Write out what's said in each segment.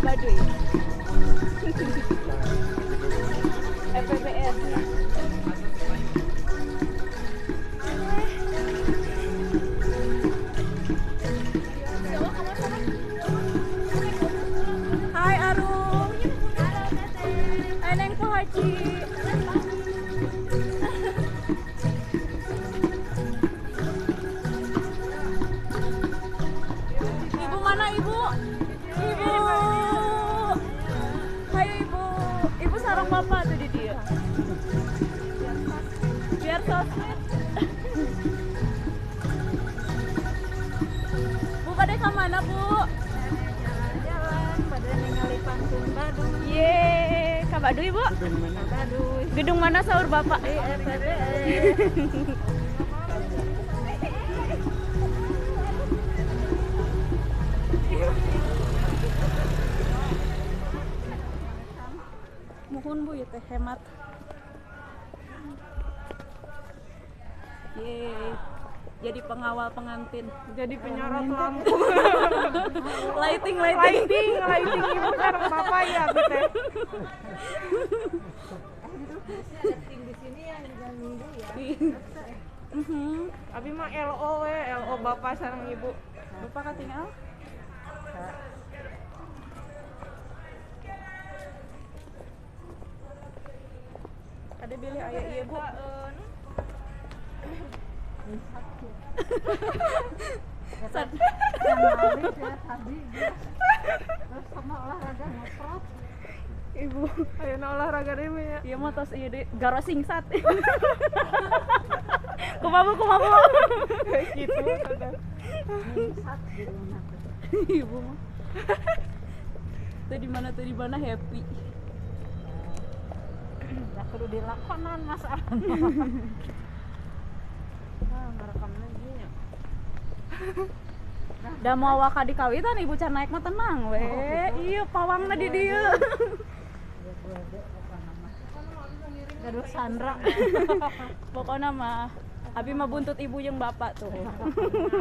Baduy. FPBS. Hai Arum. Hai Neng Haji. Ibu mana ibu? Ibu. Hai ibu. Ibu sarang bapak tuh di dia. Biar sosmed. Bu pada ke mana bu? Jalan-jalan pada ningali panggung Baduy. Yeay, ke Baduy bu? Gedung mana? Baduy. Gedung mana sahur bapak? Di FPBS. Mohon bu ya teh hemat. Yeay, jadi pengawal pengantin, jadi penyorot lampu. Lighting, lighting, lighting, lighting ibu sareng bapak ya teh. Ada tim di sini yang juga minggu ya. Abi mah LO we, LO bapak sareng ibu. Bapak katinggal? Ada bilih aya ieu bu. Terus sama olahraga ngoprot. Ibu, ayeuna olahraga deui mah ya. Ieu mah tos ieu deui garo singsat. Kumaha bu, kumaha bu. Gitu. Ibu mah. Tadi di mana happy. Dah kudu dilakonan Mas Aran. Nah, ngerekam lagi nya. Da mau waka di kawitan ibu can naik mah tenang we. Iya pawangna di dieu. Gaduh Sandra. Pokokna mah abi mah buntut ibu jeung bapak tuh.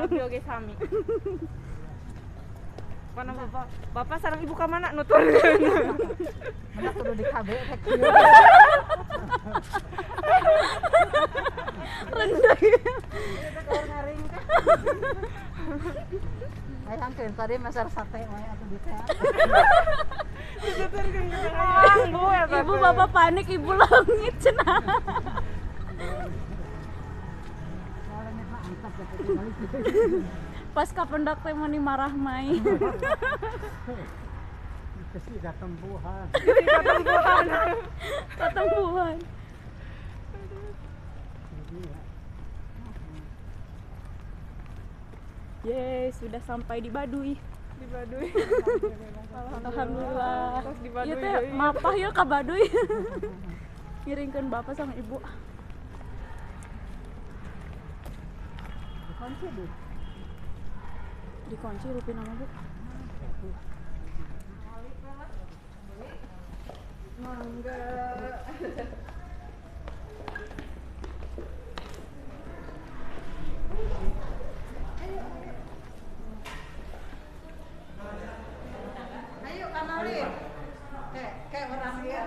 Abi oge sami. Mana bapak? Bapak sareng ibu ka mana nuturkeun? Mana kudu di KB teh kieu. Rendah. Ngaring teh. Hayang keun tadi masar sate wae atuh di teh. Dituturkeun ka Bu eta. Ibu bapak panik, ibu langit cenah. Pas kapendak teh mani marah mai. Kesi katempuhan. Katempuhan. Katempuhan. Yeay, sudah sampai di Baduy. Di Baduy. Alhamdulillah. Terus di Baduy. Ieu teh mapah ya ka Baduy. Ngiringkeun bapak sama ibu. Dikunci bu. Dikunci rupi nama bu. Mangga. Ayo kanali. Kayak orang dia.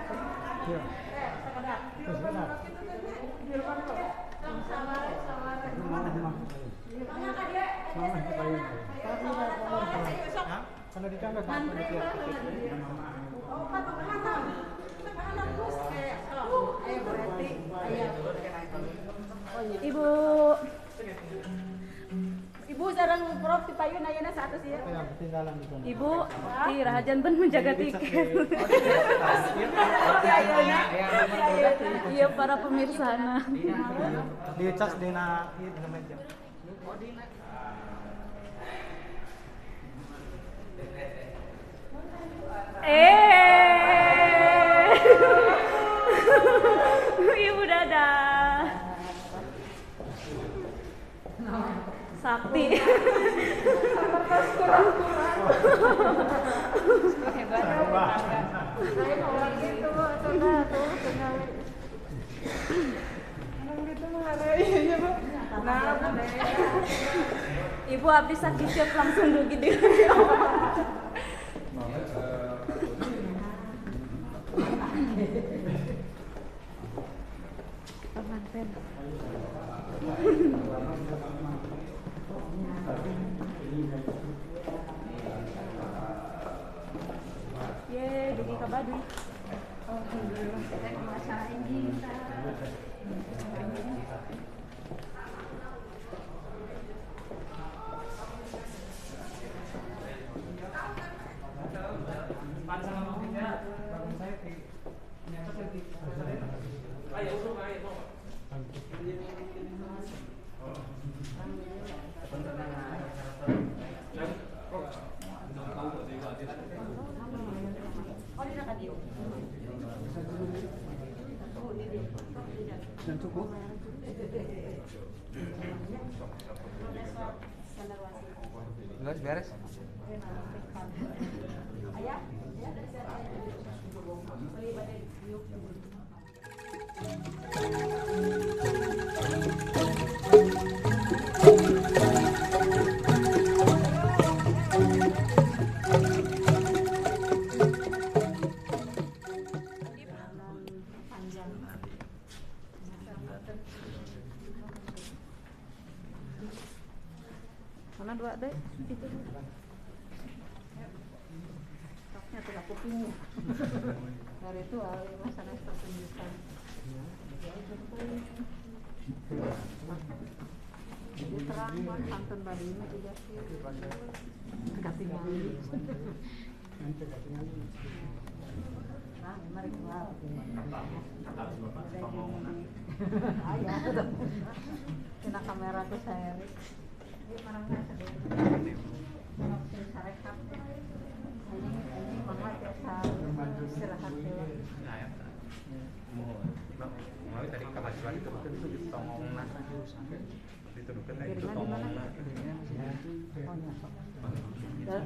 Iya. Sekedar. Kalau ditambah apa di tiap Ibu. Ibu sareng Prof di payun ayeuna 100 ya. Ibu, di Rahajanten menjaga tiket. Iya para pemirsa na. Dicas dina ieu dina meja. Ibu dadah. Sakti. Hebat. Saya mau lagi tuh, tuh, tinggal. Nah, Ibu abdi sakit siap langsung dugi di. dugi ka Baduy. Alhamdulillah. Dan cukup. Beres beres. Mana dua deh? Itu. Stoknya tuh aku kupingnya. Dari itu mas ada pertunjukan. Jadi terang kan pantun Bali ini juga sih. Ketinggalan. Nah, mari keluar. Ayah, kena kamera tuh saya. Mau tadi kemajuan itu betul itu ditongongna. Dituduhkan itu tongongna.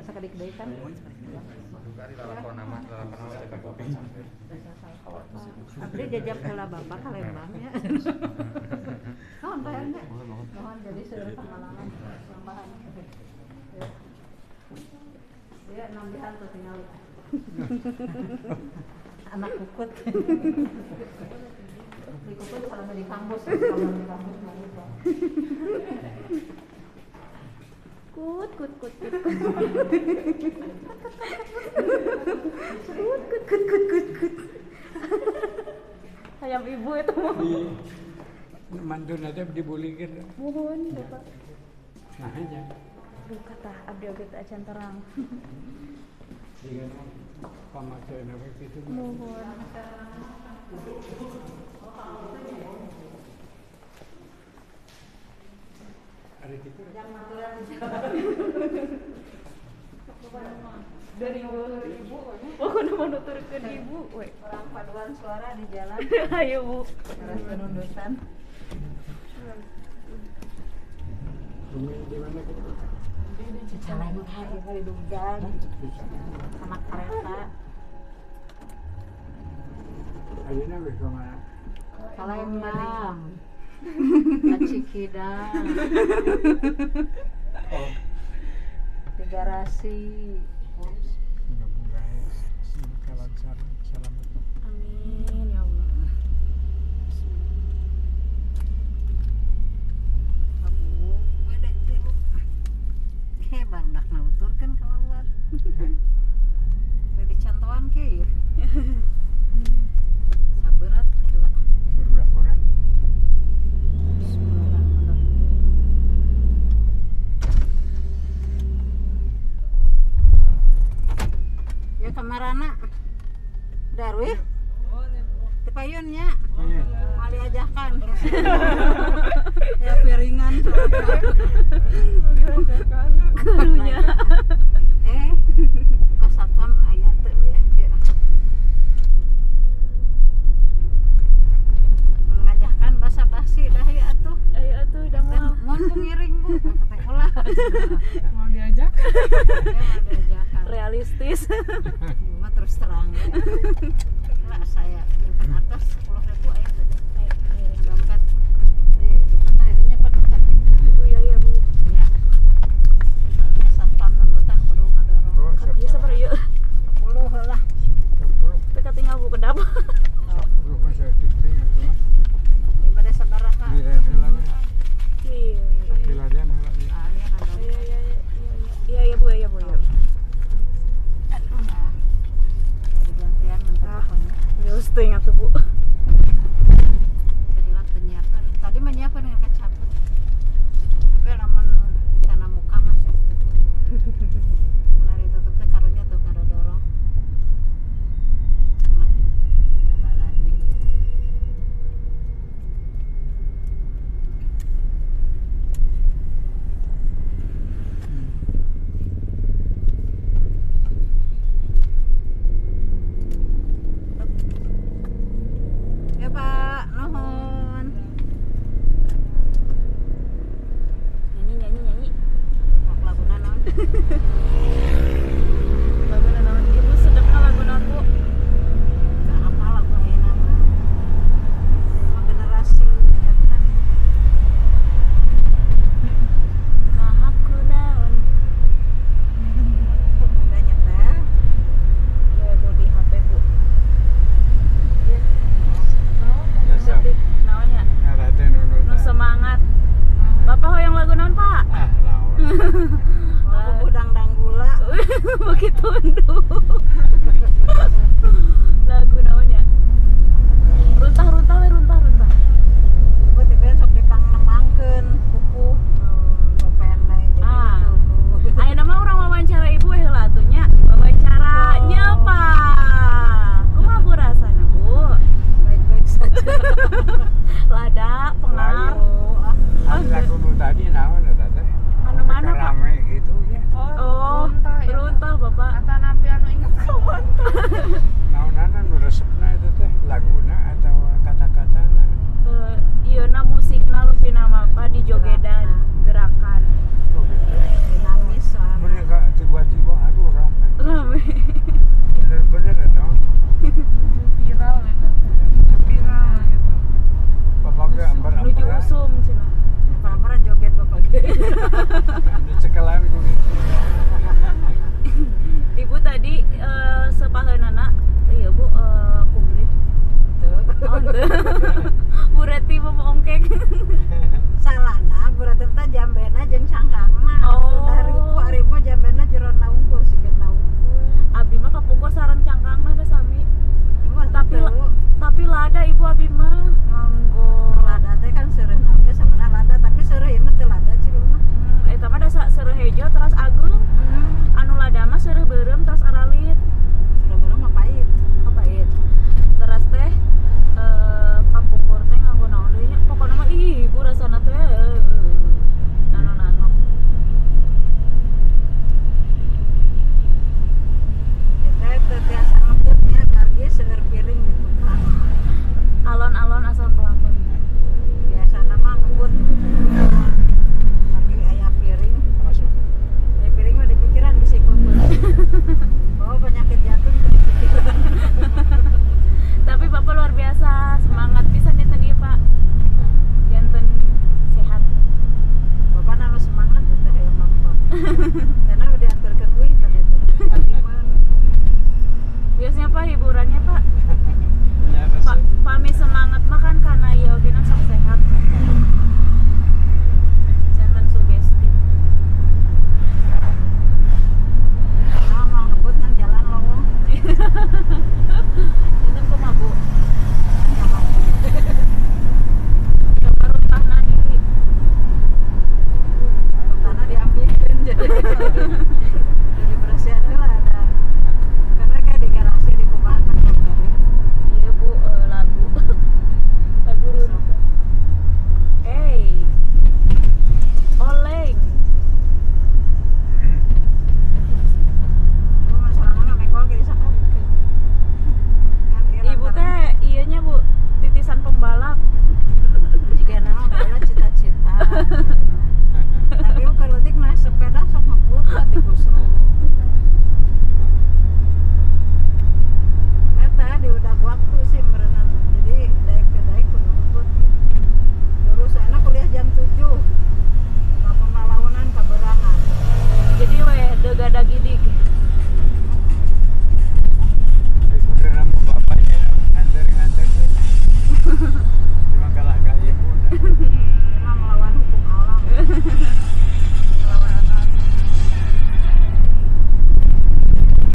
Sakedik deui kan. Abdi jajab heula bapak ka Lembang nya. Naon Pak nya? Mohon jadi seueur pengalaman tambahan. Ya nambihan tuh tinggal. Anak kukut. Di kukut selama di kampus, selama di kampus mau itu. Kut kut kut kut kut kut kut kut kut kut. Ayam ibu itu mau. Di mantun aja dibulikin. Mohon bapak. Nah aja. Duh kata abdi oge teu acan terang. Jika pamakai nawe kitu. Mohon. Ada gitu. Dari ibu, pokoknya mau nuturkeun ibu, we. Orang paduan suara di jalan. Ayo bu. Terus penundutan. Di mana gitu? Cicalengka itu di Dugan. Sama kereta. Ayeuna we ka mana? Palembang. Cikidang. Oh. Di garasi. Moga-moga semoga lancar, selamat. Amin ya Allah. Abu, beda teh Bu. Ke barudak nuturkeun keluar. Beda contohan ke ya. Saberat kela. Barudak orang. Bismillahirrahmanirrahim. Ya kamarana Darwi tepayun nya mali ajakan ya piringan gurunya buka satpam aya teu ya mengajarkan basa-basi dah ya atuh ayo atuh dah mau mun pengiring bu teh ulah mau diajak realistis. Cuma terus terang ya. Lah saya nyimpen atas 10.000 aya dompet. Di dompetnya dinya apa dompet? Ibu ya ya Bu. Ya. Soalnya satpam nundutan kudu ngadorong. Oh, ieu sabar ieu. 10 heula. 10. Teu katinggal Bu kedap. 10 mah saeutik teuing atuh mah. Di bade sabaraha? Liren heula we. Iya. Dilarian heula. Aya Iya iya iya. Iya iya Bu, iya Bu, iya. Teuing atuh, Bu.